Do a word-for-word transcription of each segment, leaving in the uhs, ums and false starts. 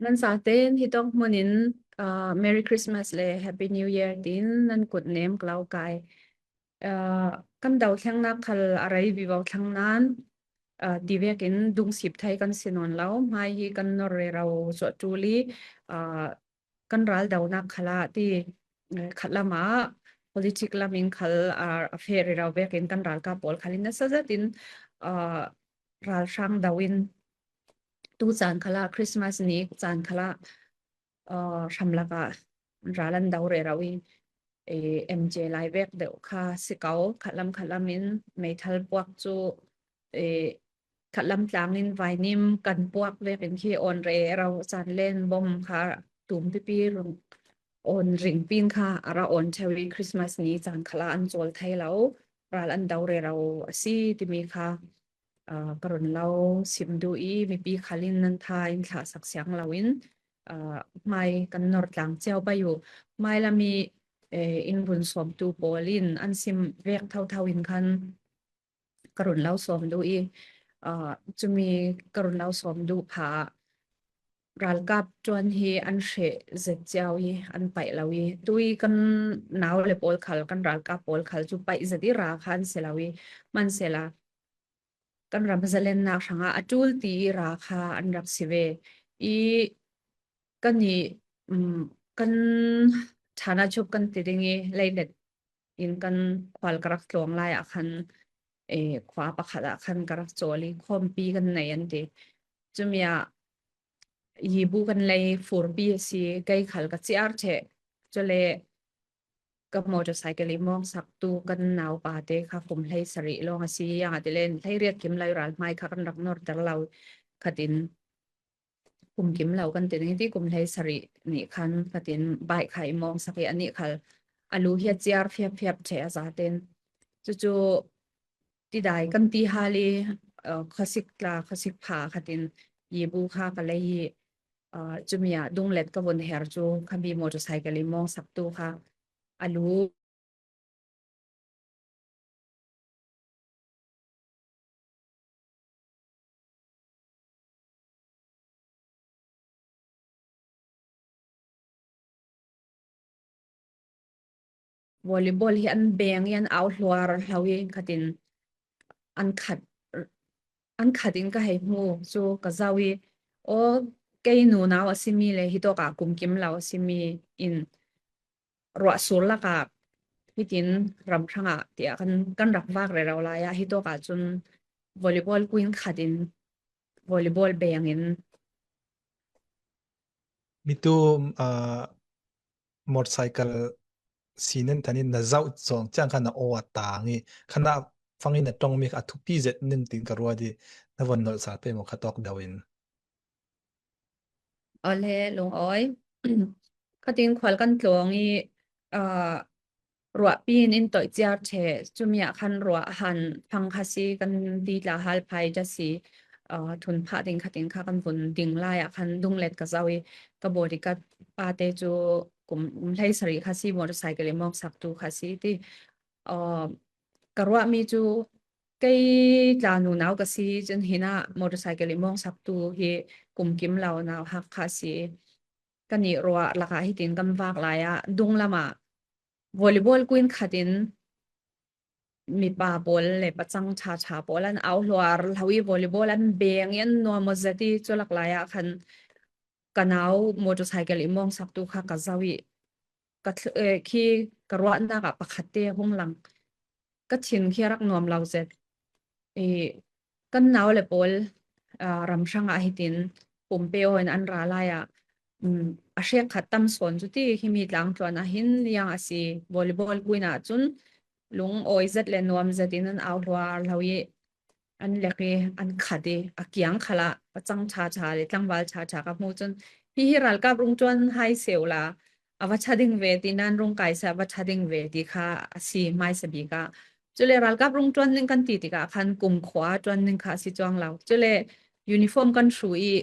Nan zaten hitawk hmunin, ah, Merry Christmas le Happy New Year tiin nan kut nem ka lo kai. Ah, kan do thlengnak khal a rei vivo thlang nan, ah, ti vekin dungsip thei kan si nawn lo. Hmai hi kan nor rero zawh ṭul i, ah, kan ral donak khalah ti, eh, khatlam ah politic lamin khal, ah, a feh rero vekin kan ralkap pawl khalin nasa zetin, ah, ralhrang doin tu caan khalah Christmas ni caan khalah, ah, hramlakah ral an do rero i, eh, M J lai vek deuh kha si ko, khatlam khatlamin meithal puak cu, eh, khatlam tlangin vainim kan puak vekin khi awn rero caan len bom kha tum pipi rung awn ringpin kha a ra awn ṭheu i Christmas ni caan khalah an cawl thei lo, ral an do rero a si timi kha, ah, ka run lo sim duh i mipi khalin nan tha in thlahsak siang loin, ah, hmai kan nor tlang cio pei uh. Hmai lam i, eh, in run sawmtu pawl in an sim vek thotho in khan ka run lo sawm duh i, ah, cumi ka run lo sawm duh pha ralkap ṭuan hi an hreh zet cio i an paih lo i tui kan nau le pawl khal, kan ralkap pawl khal cu paih zet i ra kha an si lo i, man sela kan ram zalennak hrangah a ṭul ti i ra kha an rak si ve i, kan i, um, kan ṭhana chup kan ti ding i leilet in kan khual ka rak tluang lai ah khan, eh, khua pakhat ah khan ka rak cawl i khawmpi kan nei an ti. Cumi ah yibu kan lei furpi a si, kei khal ka ciar ṭheh. Cule ka motorcycle i mawngsaktu kan naupa te kha kum hlei sarih lawng a si, ziangahtile hlei riat kim lo i ral hmai kha kan rak norter lo khatin kum kim lo kan ti ding i ti kum hlei sarih nih khan khatin bike kha i mawngsak i anih khal a lu hi a ciar fiap fiap ṭheh a zaten. Cucu tidai kan ti hal i, uh, khawsik tla, khawsik pha khatin yibu kha ka lei i, uh, cumi ah dunglet ka vun her cu kha mi motorcycle i mawngsaktu kha a lu volleyball hi an beng i an au hluar hlo i khatin an khat, an khat in ka hei hmu cu ka zau i, aw, kei nunau a simi le hitawkah kum kim lo a simi in ruah sur lakah hitin ram hrangah tiah kan, kan rak vak rero lai ah hitawkah cun volleyball kuin khat in volleyball beng in. Mitu, ah, motorcycle sinin thanin na zauh zawng ciang kha na aw a tang i kha na fangin na ṭongmi kha a thupi zet ning tin ka ruat i na von nolh sa pei maw kha tawk deuh in. Awle, lungawi. Khatin khual kan tluang i, ah, ruahpi in in toih ciar ṭheh, cumi ah khan ruah han phang kha si, kan ti tla hal phai ṭha si, ah, thun phah ding khatin kha kan vun ding lai ah khan dunglet ka zau i ka bodyguard pa te cu kum, kum hlei sarih kha si, motorcycle i mawngsaktu kha si ti, ah, ka ruahmi cu kei tla nunau ka si, cun hinah motorcycle i mawngsaktu hi kum kim lo nauhak kha si. Kan i ruah lakah hitin kan vak lai ah dunglam ah volleyball kuin khat in mipa pawl le pacang ṭha ṭha pawl an au hluar hlo i volleyball an beng i an nuam aw zet i cu lak lai ah khan ka nau motorcycle i mawngsaktu kha ka zau i ka thl-, eh, khi ka ruahnak ah pakhat te a hung lang. Ka thin khi a rak nuam lo zet. I kan nau le pawl, ah, ram hrangah hitin pumpe aw in an ra lai ah, um, a hrek khat tam sawn cu ti khi mi tlang tluan ah hin liang a si, volleyball kuin ah cun lungawi zet le nuam zet in an au hluar hlo i an lek i an khat i a kiang khalah pacang ṭha ṭha le tlangval ṭha ṭha ka hmu cun hi hi ralkap rung ṭuan hai seuh la a va ṭha ding ve ti nan rung kai se a va ṭha ding ve ti kha a si hmaisa bik ah. Cule ralkap rung ṭuan ding kan ti tikah khan kum khua ṭuan ding kha a si cuang lo. Cule uniform kan hru i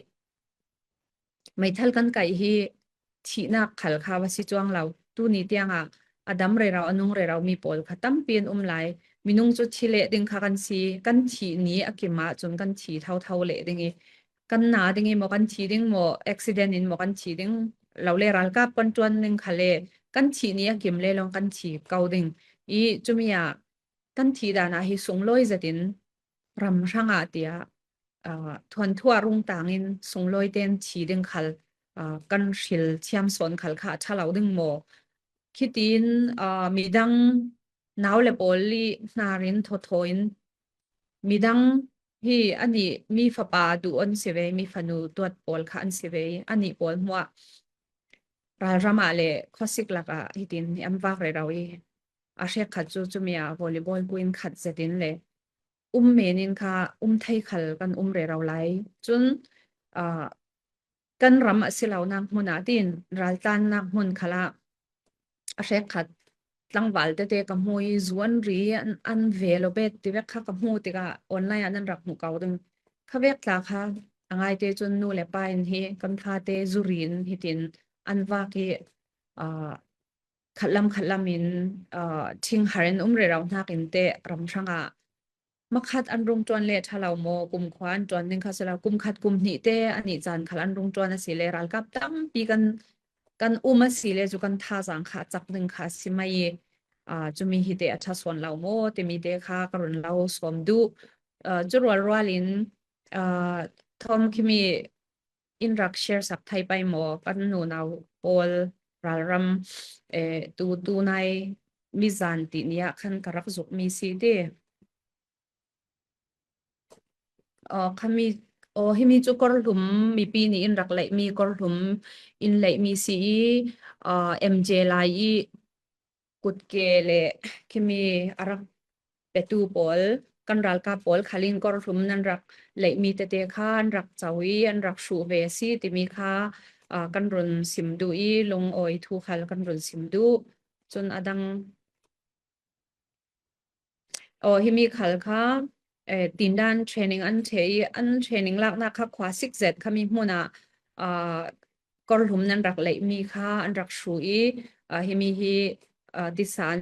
meithal kan kaih hi thihnak khal kha va si cuang lo. Tuni tiangah a dam rero, a nung rero mi pawl kha tampi an um lai. Minung cu thi leh ding kha kan si, kan thih ni a kim ah cun kan thi thotho leh ding i kan na ding i maw, kan thi ding maw, accident in maw kan thi ding, lo le ralkap kan ṭuan ding kha le kan thi ni a kim le long kan thi ko ding. I cumi a kan thi dan a hi sunglawi zetin ram hrang a tia, aa, thuanthu a rung tangin sunglawi ten thi ding khal, aa, kan hril thiam sawn khal kha a ṭha lo ding maw? Khitin, aa, midang nau le pawl i hnarin thawthaw in midang hi a nih mi fapa duh an si ve, mi fanu tuat pawl kha an si ve, a nih pawl hmuah ralram ah le khawsik lakah hitin hi an vak rero i a hrekkhat chu cumi a volleyball kuin khat zetin le um menin kha um thei khal kan um rero lai. Cun, aa, kan ram a si lo nak hmun ah tin raltlan nak hmun khalah a hrekkhat tlangval tete ka hmu i zu an ri an, an ve lo bet ti vek kha ka hmu tikah online ah nan rak hmu ko ding. Kha vek tla kha a ngaite cun nu le pa in hi kan fate zu ri in hitin an vak i, aa, khatlam khatlam in, aa, ṭhing har in um rero hnak in te ram hrang ah makhat an rung ṭuan le ṭha lo maw, kum khua an ṭuan ding kha si lo, kum khat kum hnih te a nih caan khal an rung ṭuan a si le ralkap tampi kan, kan um a si le cu kan thazaang kha a cak ding kha a si mai i, aa, cumi hi te a ṭha sawn lo maw timi te kha ka run lo sawm duh. Aa, cu rualrual in, aa, Thawm Khimi in rak share sak thei pei maw, kan nunau pawl ralram, eh, tu, tunai mizan ti ni ah khan ka rak zuk mi si ti. Aw, khami, aw, himi cu Kawrhlum mipi nih in rak leihmi, Kawrhlum in leihmi si i, aa, M J Lai i kutke le khimi a rak petu pawl, kan ralkap pawl khal in Kawrhlum nan rak leihmi tete kha an rak co i an rak hruh ve a si timi kha, aa, kan run sim duh i lungawi thu khal kan run sim duh. Cun a dang, aw, himi khal kha, eh, tindan training an ṭhe i an training laknak kha khua sik zet khami hmun ah, aa, Kawrhlum nan rak leihmi kha an rak hruh i, aa, himi hi, aa, tisa an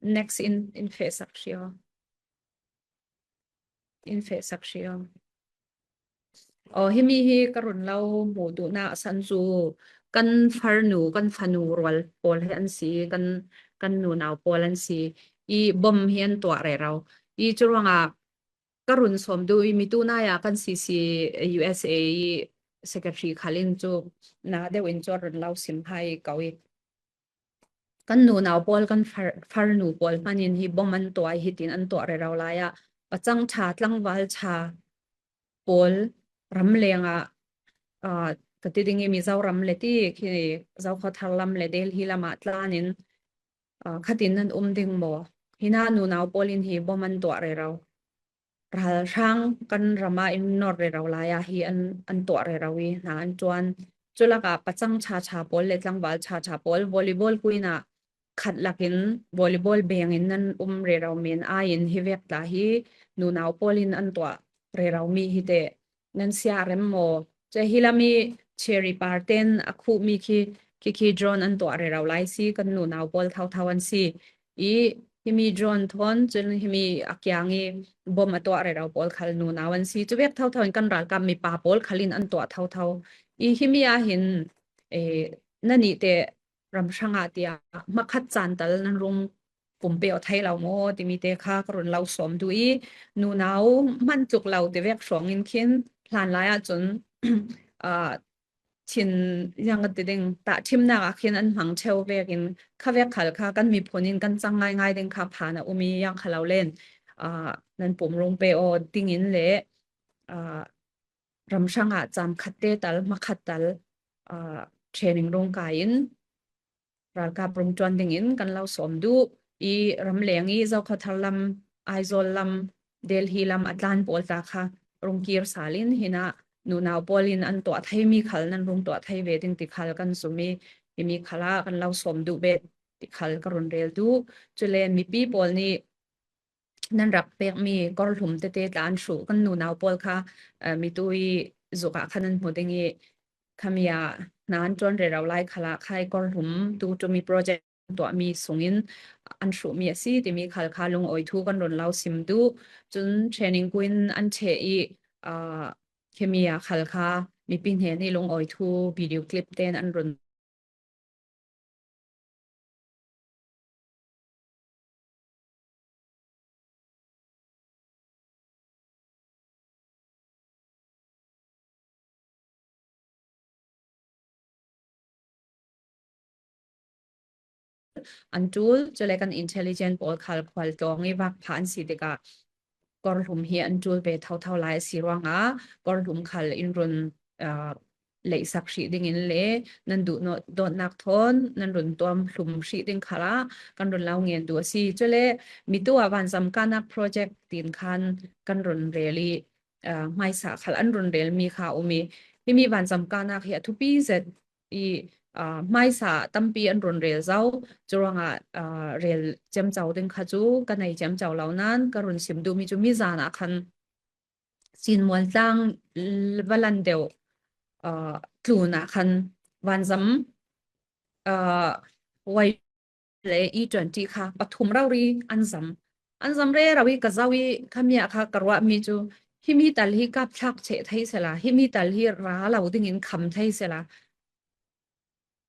Next in, in feh sak hri aw. In feh sak hri aw. Aw, himi hi ka run lo hmuh duhnak a san cu kan farnu, kan fanu rual pawl hi an si, kan, kan nunau pawl an si. I bom hi an tuah rero. I cu ruangah ka run sawm duh i mi tunai ah kan C C U S A i secretary khal in cu na deuh in cu a run lo sim hai ko i. Kan nunau pawl, kan far, farnu pawl hman in hi bom an tuah i hitin an tuah rero lai ah pacang ṭha, tlangval ṭha pawl ramleng ah, aa, ka ti ding i Mizoram le ti khi Zokhawthar lam le Delhi lam ah tlan in, aa, khatin nan um ding maw? Hina nunau pawl in hi bom an tuah rero. Ralhrang kan ram ah in nor rero lai ah hi an, an tuah rero i hna an ṭuan. Cu lakah pacang ṭha ṭha pawl le tlangval ṭha ṭha pawl volleyball kuin ah khat lakin volleyball beng in nan um rero men ai in hi vek tla hi nunau pawl in an tuah rero mi hi te nan si ah rem maw? Cun hi lam i Cherry Par ten a khuhmi khi, khi, khi drone an tuah rero lai si, kan nunau pawl thotho an si. I himi drone thawn cun himi a kiang i bom a tuah rero pawl khal nunau an si. Cu vek thotho in kan ralkap mipa pawl khal in an tuah thotho. I himi ah hin, eh, na nih te ram hrang ah tiah hmakhat caan tal nan rung pumpeuh thei lo maw timi te kha ka run lo sawm duh i nunau hman tluk lo ti vek hrawng in khin hlan lai ah cun, aa, thin, ziang ka ti ding, tahṭhimnak ah khin an hmang ṭheu vekin kha vek khal kha kan miphun in kan cang ngaingai ding kha phan a um i ziang kha lo len, aa, nan pumrung pe aw ding in le, aa, ram hrang ah caam khat te tal, hmakhat tal, aa, training rung kai in ralkap rung ṭuan ding in kan lo sawm duh i ramleng i Zokhawthar lam, Aizawl lam, Delhi lam a tlan pawl tla kha rung kir sal in hina nunau pawl in an tuah thei mi khal nan rung tuah thei ve ding ti khal kan zum i himi khal ah kan lo sawm duh ve ti khal ka run rel duh. Cule mipi pawl nih nan rak pekmi kawrhlum tete tla an hruh, kan nunau pawl kha, eh, mitui zuk ah khan an hmu ding i, khami ah hna an ṭuan rero lai khal ah khai kawrhlum tu ṭumi project tuahmi sungin an hruhmi a si timi khal kha lungawi thu kan run lo sim duh. Cun training kuin an ṭheh i, ah, khimi ah khal kha mipi hnen i lungawi thu video clip ten an run an ṭul, cule kan intelligent pawl khal khual tlawng i vak phah an si tikah kawrhlum hi an ṭul ve thotho lai a si ruangah kawrhlum khal in run, ah, leihsak hrih dingin le nan duh nawh, dawtnak thawn nan run tuam hlum hrih ding khal ah kan run lo ngen duh a si. Cule mitu ah vanzam kahnak project tin khan kan run rel i, ah, hmaisa khal an run relmi kha um i, himi vanzam kahnak hi a thupi zet i, ah, hmaisa tampi an run rel zo. Curuangah, ah, rel ciamco ding kha cu ka nei ciamco lo nain ka run sim duhmi cu mizan ah khan Cinmual tlang l-, va lan deuh, ah, tlun ah khan vanzam, ah, Y le E twenty kha pathum rori an zam. An zam rero i ka zoh i khami ah kha ka ruahmi cu himi tal hi kapthlak cheh thei sela, himi tal hi ra lo dingin kham thei sela.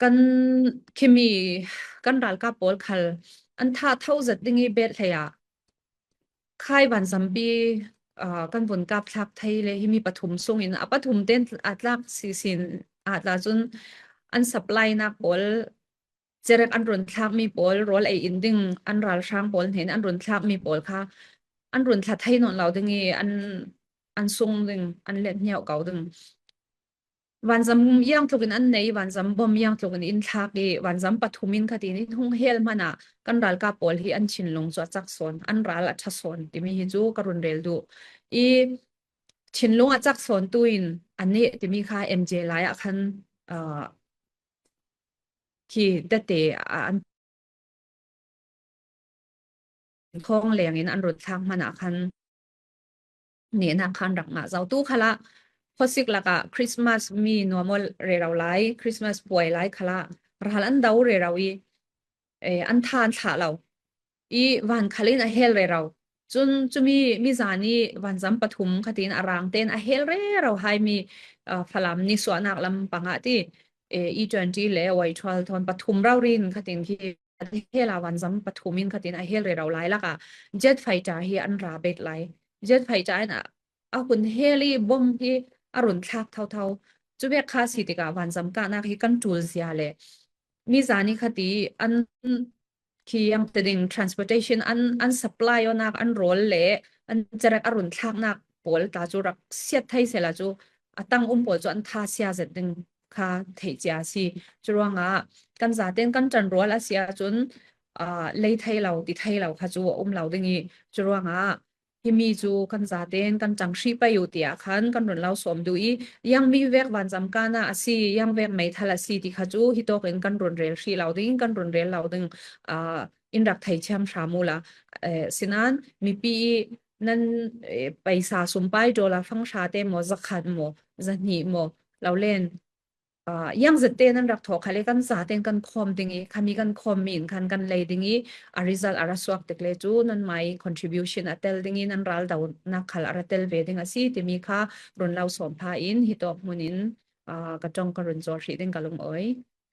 Kan khimi kan ralkap pawl khal an thah tho zet ding i bet hlei ah khai vanzampi, ah, kan vun kapthlak thei le himi pathum sungin a pathum ten a tlak sisin ah tla cun an supply nak pawl cerek an run thlakmi pawl, rawl ei in ding an ralhrang pawl hnen an run thlakmi pawl kha an run thla thei nawn lo ding i an, an sung ding, an let hniau ko ding. Vanzam iang tlukin an nei, vanzam bom iang tlukin in thlak i, vanzam pathum in khatin in hung hel hmanah kan ralkap pawl hi an thinlung cu a cak sawn, an ral a ṭha sawn timi hi cu ka run rel duh i, thinlung a cak sawn tu in a neh timi kha M J lai ah khan, ah, khi tete a an thawng lengin an run thlak hmanah khan nehnak khan rak ngah zo. Tu khalah khuasik lakah Christmas mi nuam aw rero lai, Christmas puai lai khalah ral an do rero i, eh, an tha an thlah lo i van khal in a hel rero. Cun cumi mizan i vanzam pathum khatin a rang tein a hel rero hai mi, ah, Falam nisuahnak lam pangah ti, eh, E twenty le Y twelve thawn pathum rori in khatin khi a hel a vanzam pathum in khatin a hel rero lai lakah jet fighter hi an ra bet lai. Jet fighter in a, a hun hel i bom hi a run thlak thotho. Cu bek kha si tikah vanzam kahnak hi kan ṭul zia le mizan i khati an khi yang te ding transportation an, an supply awnak an rawl le an cerek a run thlaknak pawl ta cu rak siat thei sela cu a tang um pawl cu an tha sia zet ding kha theih cia a si. Curuangah kan zaten kan ṭanrual a si ahcun, ah, lei thei lo, ti thei lo kha cu a um lo ding i, curuangah himi cu kan zaten kan ṭang hrih pei uh tiah khan kan run lo sawm duh i, yang mi vek vanzam kahnak a si, yang vek meithal a si ti kha cu hitawk in kan run rel hrih lo ding, kan run rel lo ding, ah, in rak thei thiam hram uhla, eh, sinain mipi i nan, eh, paisa sumpai dollar fang hra te maw, zakhat maw, zahnih maw, lo len, ah, yang zette nan rak thawh khal le kan zaten kan khawm ding i, khami kan khawmmi in khan kan lei ding i, a result a ra suak tik le cu nanmah i contribution a tel ding i, nan ral donak khal a ra tel ve ding a si timi kha run lo sawm pha in hitawk hmun in, ah, ka ṭong ka run cawl hrih ding ka lungawi.